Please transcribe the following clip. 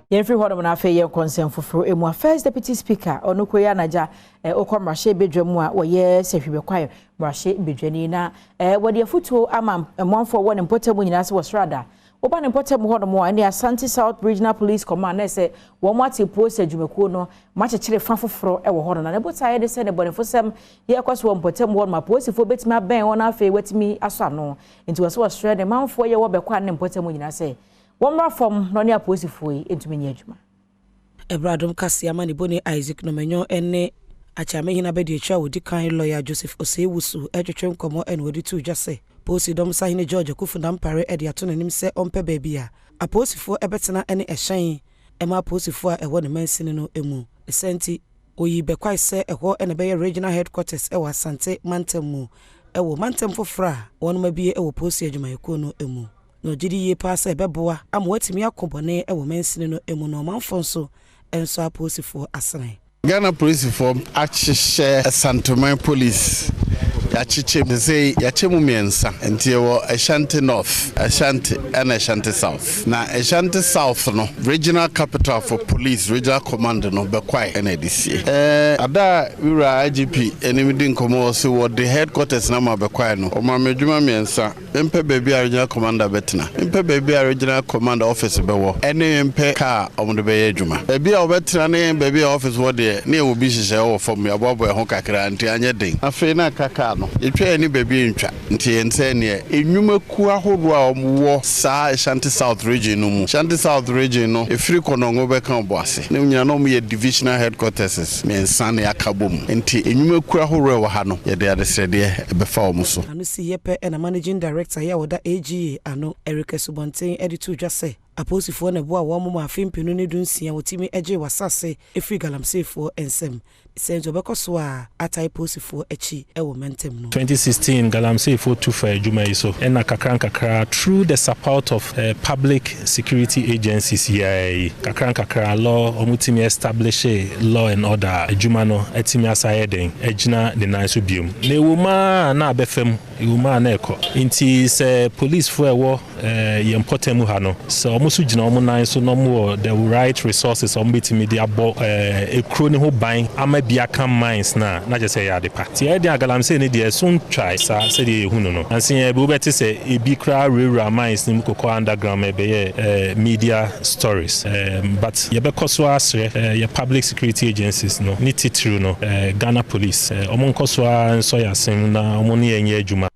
Yɛmfiri hɔnom na afei yɛnkɔ nsɛm foforɔ mu a, First Deputy Speaker, ɔno kɔ yi anagya ɔkɔ mmarahyɛ badwa mu a wɔyɛ Sefwi Bekwai mmarahyɛ badwani, na wɔde afotuo ama mmoamfoɔ wɔ ne mpɔtam nyinaa sɛ wɔsrada woba ne mpɔtam hɔnom a, ɛne Asante South Regional Police Command na ɛsɛ wɔn ate polisi adwumakuo no makyekyere fa foforɔ wɔ hɔ no, na ne botaeɛ de sɛ ne bɔnefosɛm yɛkɔ so wɔ mpɔtam hɔ nom, apolisifoɔ bɛtumi abɛn wɔn, afei wɔatumi asɔ ano. Nti wɔ sɛ wɔsrɛ ne manfoɔ yɛ wɔ Bɛkɔ a ne mpɔtam nyinaa sɛ wɔmmra fam na ɔne apolisifoɔ yi ntumi nyɛ adwuma. Ɛberɛ Adom Kaseɛ ama ne bɔne Isaac Nomenyo ne Akyeamehene abɛdi akyi a wɔdi kan, lawyer Joseph Osei-Wusu, ɛtwetwe nkɔmmɔ ɛna wɔde too dwa sɛ polisi dɔm sahene George Akuffo Dampare ɛde ato n'anim sɛ ɔmpɛ baabi a apolisifoɔ ɛbɛtena ne ɛhyɛn ɛma apolisifoɔ a ɛwɔ ne mansini no mu. Ɛsɛ nti oyi Bɛkwae sɛ ɛhɔ ɛna ɛbɛyɛ regional headquarters ɛwɔ Asante mantam mu, ɛwɔ mantam foforɔ a wɔn abie ɛwɔ polisi adwumayɛkuo no mu, na ɔgye di yie paa sɛ ɛbɛboa ama wɔatumi akɔ bɔne ɛwɔ mansini no mu, na ɔmanfoɔ nso nso apolisifoɔ asene. Ghana polisifoɔ ahyehyɛ Asanteman Police, yɛakyekyɛ mu sɛ yɛakyɛ mu mmiɛnsa, nti yɛwɔ Ashanti North, Ashanti ɛna Ashanti South. Na Ashanti South no, regional capital for police regional command no, Bɛkwae ɛna ɛde sie. Ada a wura IGP anim di nkɔmmɔ wɔ so, wɔde headquarters na ma Bɛkwae no, ɔma me adwuma mmiɛnsa: mpɛ baabi a regional commander bɛtena, mpɛ baabi a regional commander office bɛwɔ, ɛne mpɛ car a ɔmode bɛyɛ adwuma. Baabi a wɔbɛtena ne baabi a office wɔ deɛ, ne yɛwɔ bi hyehyɛ wɔ fam, yɛaboaboa ɛho kakra nti anyɛ den. Afei na aka car no, yɛtwa yɛ ne baabi ntwa, nti yɛn sɛ neɛ nnwumakuo ahodoɔ a wɔwɔ saa Ashanti South Region no mu, Ashanti South Region no ɛfiri Kɔnɔngo bɛka Ɔboase ne nyina na ɔmo divisional headquarters mmiɛnsa na yɛaka bɔ mu, nti nnwumakuo ahodoɔ a ɛwɔ ha no, yɛde adesrɛdeɛ ɛbɛfa wɔn so. Ano si yɛ pɛ ɛna managing director yɛ a wɔda AGA ano, Eric Asubɔnten, ɛde to dwa sɛ apolisifoɔ na ɛboa wɔn ma afe 2016 wɔtumi gye w'asase ɛfiri galamseyfoɔ nsam, sɛ nso ɔbɛkɔ so a atae polisifoɔ akyi ɛwɔ mantam no. 2016 galamseyfoɔ tu fa adwuma yi so, ɛna kakra nkakra, through the support of public security agencies yɛa yi, kakra nkakra law ɔmotumi establish law and order, adwuma no atumi asa yɛ den agyina ne nan so biom. Na ɛwɔ mu a na abɛfam, ɛwɔ mu a na ɛkɔ, nti sɛ policefoɔ ɛwɔ yɛn mpɔtam ha no, sɛ ɔmo nso gyina ɔmo nan so na ɔmo wɔ the right resources a ɔmo bɛtumi de abɔ ekuro ne ho ban ama bi aka mines na kyerɛ sɛ ɛyɛ ade pa. Nti ɛyɛ den a galamsey ne deɛ ɛso ntwae saa sɛdeɛ yɛhu no. Anse yɛn bi wobɛte sɛ ebi koraa wurawura mines no mu kokɔ underground ma ɛbɛyɛ media stories, but yɛbɛkɔ so asrɛ yɛ public security agencies no, ne titiriw no Ghana Police, ɔmo nkɔ so a nsɔ yɛ asɛm na ɔmo ne yɛn nyɛ adwuma.